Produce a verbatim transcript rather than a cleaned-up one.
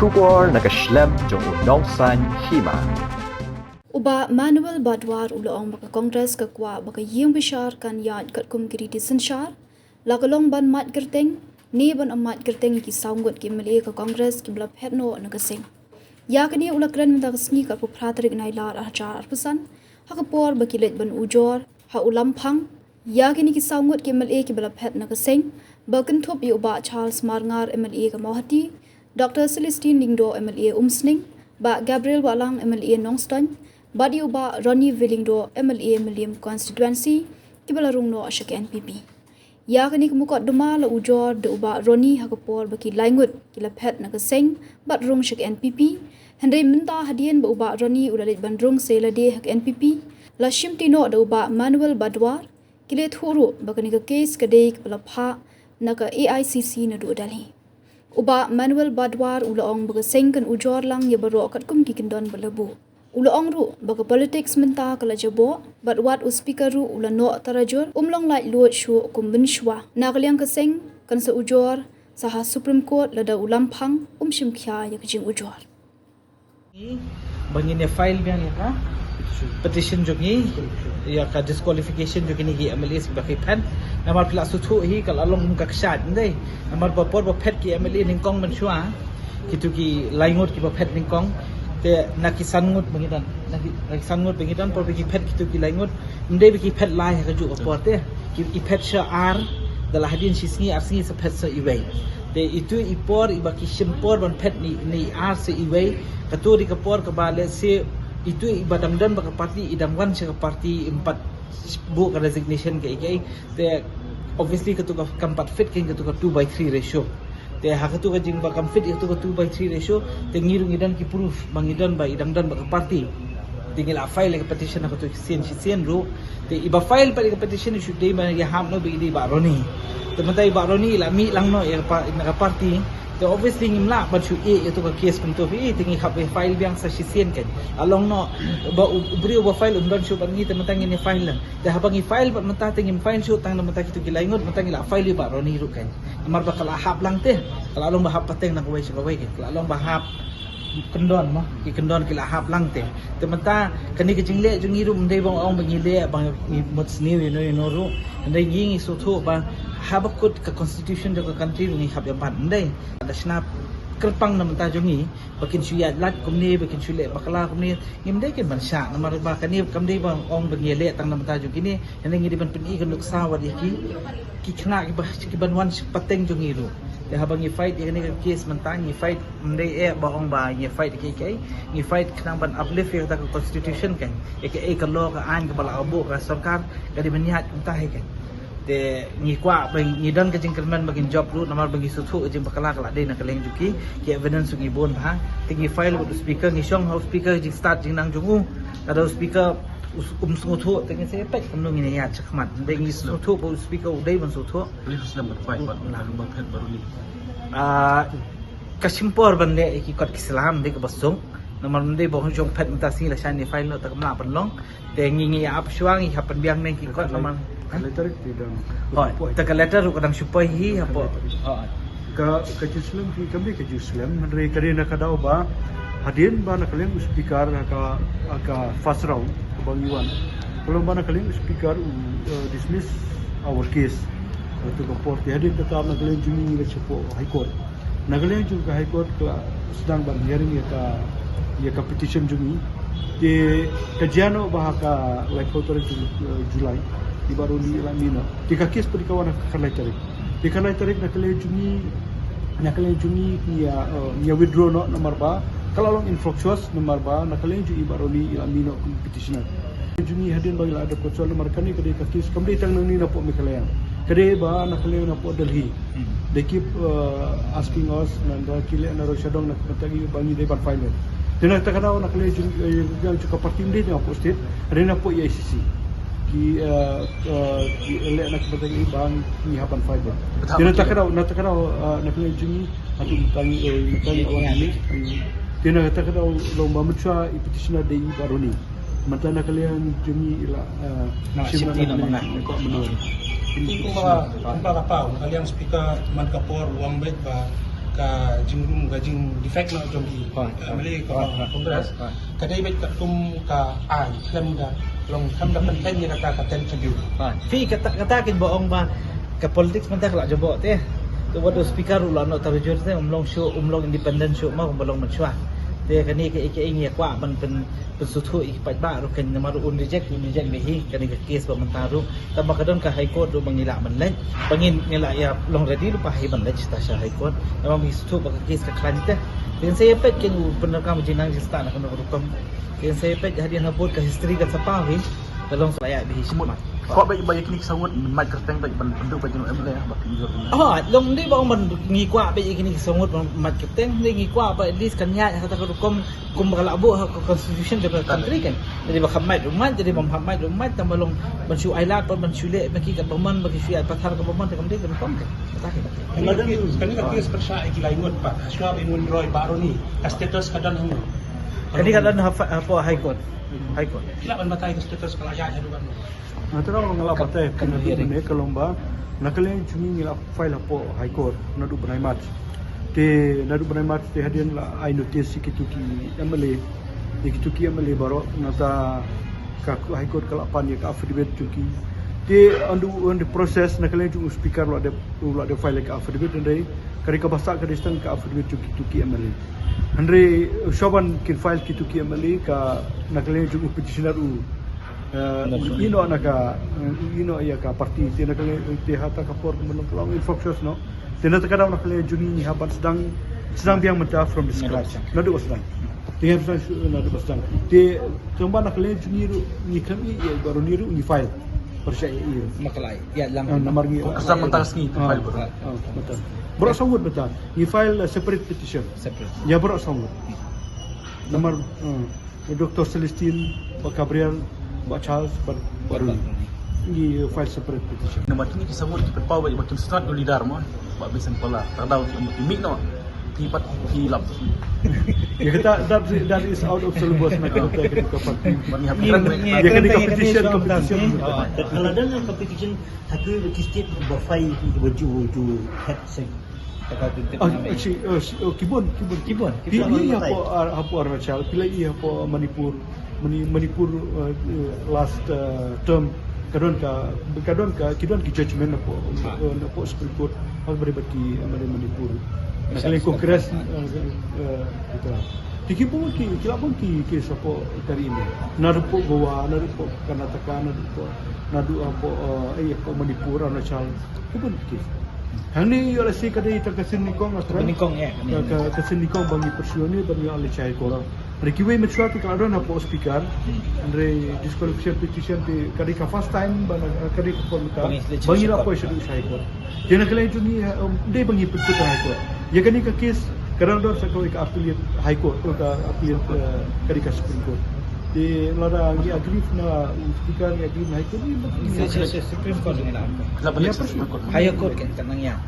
Khubor na ka shlem jong u Nongsaiñ Hima. U Bah Manuel Badwar u la ong ba ka Congress ka kwah ba ka ïing bishar kan ïaid katkum ki riti synshar, la ka long ban mad kyrteng ne ban ym mad kyrteng ïa ki saw ngut ki M L A ka Congress kiba la phet noh na ka seng. Ïa kane u la kren mynta ka sngi ka arphew phra tarik Nailar arhajar arphew san, ha ka por ba ki leit ban ujor ha u Lamphang, ïa kine ki saw ngut ki M L A kiba la phet na ka seng, ba kynthup ïa u Bah Charles Marngar M L A ka Mawhati, Doctor Celestine Lyngdoh M L A Umsning, Bah Gabriel Wahlang M L A Nongstoiñ, bad ïa u Bah Ronnie V Lyngdoh M L A Mylliem Constituency, kiba la rung noh sha ka N P P. Ïa kane ka mukotduma la ujor da u Bah Ronnie ha ka por ba ki lai ngut ki la phet na ka seng bad rung sha ka N P P. Hynrei mynta hadien ba u Bah Ronnie u la leit ban rung sa ïalade ha ka N P P, la shimti noh da u Bah Manuel Badwar, ki la ïathuh ruh ba kane ka case ka dei kaba la phah na ka A I C C naduh Delhi. U Bah Manuel Badwar u la ong ba ka seng kan ujor lang ïa baroh katkum ki kyndon ba la buh. U la ong ruh ba ka politics mynta ka la jaboh, bad wat u speaker ruh u la noh tarajur, um long laitluid shuh kum mynshuwa. Na ka liang ka seng kan sa ujor sa ha Supreme Court lada u Lamphang um shim khia ïa ka jingujor. Ba ngin ïa file biang ïa ka petition jong ngi, ïa ka disqualification jong kine ki M L As ba ki phet. Namar phi la sngewthuh hi ka la long kum ka kshaid, ym dei? Namar ba por ba phet ki M L A nyngkong mynshuwa, kitu ki lai ngut kiba phet nyngkong, te na ki san ngut ba ngi don, na ki, na ki san ngut ba ngi don, por ba ki phet kitu ki lai ngut, ym dei ba ki phet lai ha kajuh ka por te. Ki, ki phet sha ar, da la hadien shi sngi ar sngi sa phet sa iwei. Te itu i por iba ki shim por ban phet na i, na i ar sa iwei, kato dei ka por kaba, let's say, itu iba dang don bad ka party, i dang wan sha ka party, im pat buh ka resignation kaei kaei. Te obviously kato ka kam pat fit kein kato ka two by three ratio. Te ha kato ka jingba kam fit ïa kato ka two by three ratio, te ngi ruh ngi don ki proof ba ngi don ba i dang don bad ka party. Te ngi la file ïa ka petition ha kato ka sien shisien ruh. Te iba file pat ïa ka petition i shu dei ba ïahap noh ba i dei Bah Ronnie. Te mynta i Bah Ronnie i la mih lang noh ïa ka pa-, na ka party. Te obviously ngim lah ban shu ïeh ïa kato ka case kumto, eh, te ngi hap ban file biang sa shisien kein. La long noh ba u, u briew ba file um don shuh bad ngi, te mynta ngin ïa file lang. Te haba ngi file bad mynta te ngim file shuh tang na mynta kitu ki lai ngut, mynta ngi la file ïa Bah Ronnie ruh kein. Namar ba ka la hap lang te, ka la long ba hap pateng na kawei sha kawei kein, ka la long ba hap kyndon mo, ki kyndon ki la hap lang te. Te mynta kane ka jingleh jong ngi ruh ym dei ba ong ba ngi leh ba ngi mut sniew ïano ïano ruh. Hynrei ngi ngi sngewthuh ba haba kut ka constitution jong ka country ruh ngi hap ïa ban, ym dei? Da shna kyrpang na mynta jong ngi ba kin shu ïaid lad kumne, ba kin shu leh bakla kumne, ngim dei kin ban shah, namar ba kane kam dei ba ong ba ngi leh tang na mynta jong kine, hynrei ngi dei ban pyni ka nuksa wat ïa ki, ki khynnah kiba, ki ban wan sha pateng jong ngi ruh. Te haba ngi fight ïa kane ka case mynta, ngi fight ym dei eh ba ong ba ngi fight ïa kiei kiei, ngi fight khnang ban uplift ïa kata ka constitution kein, ïa kaei ka law ka aiñ kaba la buh ka sorkar, ka dei ban ïaid kumta hi kein. Te ngi kwah ba ngi don ka jingkyrmen ba ngin jop ruh, namar ba ngi sngewthuh ka jingbakla ka la dei na ka liang jong ki, ki evidence ngi bun bha. Te ngi file bad u speaker, ngi shong ha u speaker, jingstad jingnang jong u. Lada u speaker u s-, um sngewthuh, te ngin sa peit kumno ngin ïaid shakhmat. Te ngi sngewthuh ba u speaker u dei ban sngewthuh. Police slem ban fight bad u, na, ban phet bad u ni. Ah, ka shim por ban leh ïa ki kot ki sla, ym dei kaba suk. Namar ym dei ba hynrei jong phet mynta sngi lashai ngin file noh, te kam lah ban long. Te ngi ngi ap shuwa ngi hap pynbiang ne ki kot namar. Ka letter ki dang. Hooid, te ka letter ruh ka dang shu poi hi hapoh. Hooid. Ka, ka jingslem ki kam dei ka jingslem, hynrei ka dei na ka daw ba hadien ba na ka liang u speaker ha ka, ha ka first round kaba ngi wan. Ka long ba na ka liang u speaker u, eh, dismiss our case. Kato ka por te hadien kata na ka liang jong ngi ngi leit shapoh High Court. Na ka liang jong ka High Court ka la sdang ban hearing ïa ka, ïa ka petition jong ngi. Te ka jia noh ba ha ka laiphew tarik Ju-, eh, July, i Bah Ronnie i la mih noh. Te ka case pat ka wan ha ka khatlai tarik. Te khatlai tarik na ka liang jong ngi, na ka liang jong ngi ngi ïa, eh, ngi ïa withdraw noh namar ba ka la long infructuous namar ba na ka liang jong i Bah Ronnie i la mih noh kum petitioner. Jong ngi hadien ba ngi la dep control namar kane ka dei ka case kam dei tang nangne napoh Meghalaya. Ka dei ba na ka liang napoh Delhi. Hmm. They keep, uh, asking us, nangta ki leh na Roshadong na ka bynta ba ngi dei ban file. Te na kata ka daw na ka liang jong, eh, jong ka party ym dei napoh state, dei napoh A I C C. Ki, uh, uh, ki leh na ka bynta ba ngi hap ban file. Te na kata ka daw, na kata ka daw, uh, na ka liang jong ngi, haduh mynta ngi, eh, mynta ngi wan ngi. Te na kata ka daw long ba mynshuwa i petitioner dei i Bah Ronnie. Mynta na ka liang jong ngi i la, eh, shim na ka liang jong ngi. Kumba, kumba ka paw, na ka liang speaker man ka por u ong beit ba Ka jingrum, ka jing defect noh jong ki, hooid, ka MLA ka, hooid, hooid, Congress, hooid, ka dei beit katkum ka aiñ, khlem da long, khlem da pynkheiñ ïa kata ka tenth schedule. Hooid. Phi, kata, kata kin ba ong ba ka politics mynta ka la jubok te. Te wat u speaker u la noh tarjur te, um long shuh, um long independent shuh ma, um ba long mynshuwa. Te kane ka, ka ïa kwah ban pyn pynsngewthuh ïa ki paidbah ruh, kan namar ruh un reject, un reject beit hi kane ka case ba mynta ruh. Tangba ka don ka High Court ruh ba ngi lah ban leit. Ba ngin, ngi lah ïa long ready ruh ba hi ban leit sha High Court. Namar ba ngi sngewthuh ba ka case ka khlaiñ te. Te ngin sa ïa peit kan u pyndonkam jingnang jingstad na kano ka rukom. Te ngin sa ïa peit hadien habud ka history kan sa paw hi. Ka long sa la ïaid beit hi shakhmat. Kwah beit ba ïa kine ki saw ngut mait kyrteng beit ban pynduh beit jong u MLA ba kin jur. Oh, long dei ba ong ban ngi kwah beit ïa kine ki saw ngut ban mait kyrteng, dei ngi kwah ba at least kan ïaid ha kata ka rukom. Kumba ka la buh ha ka constitution jong ka country kan. Jadi ba kham mait ruh mait, jadi bym kham mait ruh mait, tang ba long ban shu ai lad, ban shu leh ba ki ka bymman, ba ki shu ai pathar ka bymman, te kam dei ka rukom kan. Kata kan. Kane ka case, kane ka case pyrshah ïa ki lai ngut pat. Hashwa ba in withdraw Bah Ronnie, ka status ka don hangno? Kane ka don ha, hapoh High Court. High Court. Ki lah ban batai ka status ka la ïaid haduh katno? Nga tang nga la batai pynban mynne ka long ba na ka liang jong ngi ngi la file hapoh High Court naduh bnai March. Te naduh bnai March te hadien la ai notice ïa kito ki MLA, ïa kito ki MLA baroh, nangta ka High Court ka la pan ïa ka affidavit jong ki. Te on the, on the process na ka liang jong u speaker u la dep, u la dep file ïa ka affidavit, hynrei ka dei kaba sah ka dei tang ka affidavit jong kito ki MLA. Hynrei shuwa ban kin file kito ki MLA ka na ka liang jong u petitioner u Eh, ïehnoh na ka, eh, ïehnoh ïa ka party, te na ka liang, te ha kata ka por mynta ka long in focus noh. Te na kata ka daw na ka liang jong ngi ngi hap ban sdang, sdang biang mynta from the scratch. Naduh ba sdang. Te ngi hap sdang shu, naduh ba sdang. Te tang ba na ka liang jong ngi ruh ngi khlem ïeh ïa Bah Ronnie ruh ngi file. Pyrshah ïa ïa. Ma ka la ïaid lang. Ah, namar ngi, ka sa mynta ka sngi ngi file baroh. Ah, mynta. Baroh saw ngut mynta. Ngi file, eh, separate petition. Separate. Ïa baroh saw ngut. Namar, eh, Doctor Celestine, Bah Gabriel, Bah Charles, Bah, Bah Ronnie. Ngi file separate petition. Namar kine ki saw ngut ki pynpaw ba kim stad u leader mo. Bah Vincent Paula. Tang daw ki mih noh. Ki pat ki lap. Ïa kata, that, that is out of syllabus na ka, ka, ka, ka party. Ïa kane ka petition, ka petition. Ka la don ka petition, ha ki state ba file ba ju, ju head. Ah, actually, uh, si-, uh, ki bun, ki bun. Ki bun, ki bun. Phi, phi ïa hapoh, uh, hapoh Arunachal, phi la ïa hapoh Manipur, Mani-, Manipur, uh, uh, last, uh, term, ka don ka, ka don ka, ki don ki judgment hapoh, uh, hapoh Supreme Court, ha kaba ïadei bad ki, uh, Mani-, Manipur. Na ka liang Congress, uh, uh, kita. Te ki bun ki, ki la bun ki, ki hapoh ka ri India. Naduh hapoh Goa, naduh hapoh Karnataka, naduh hapoh, naduh hapoh, uh, eh, hapoh Manipur, Arunachal. Ki bun ki. Hangne ïoh lehse ka dei tang ka sien nyngkong, ka sien nyngkong, ïa, ka, ka, ka sien nyngkong ba ngi pursue ne ba ngi ïoh leit sha High Court. Hynrei kiwei mynshuwa te ka la don hapoh speaker. Hynrei disqualification petition te ka dei ka first time ba na, ka dei ka por mynta ba ngi la poi shaduh sha High Court. Te na ka liang jong ngi, um, dei ba ngi pynkut ha High Court. Ïa kane ka case ka dang don sa kawei ka appellate High Court, ka appellate, eh, ka dei ka Supreme Court. Te lada ngi agree na u speaker, ngi agree na High Court, ngi, ngi, Supreme Court ngi la. Higher Court kan nang ïa.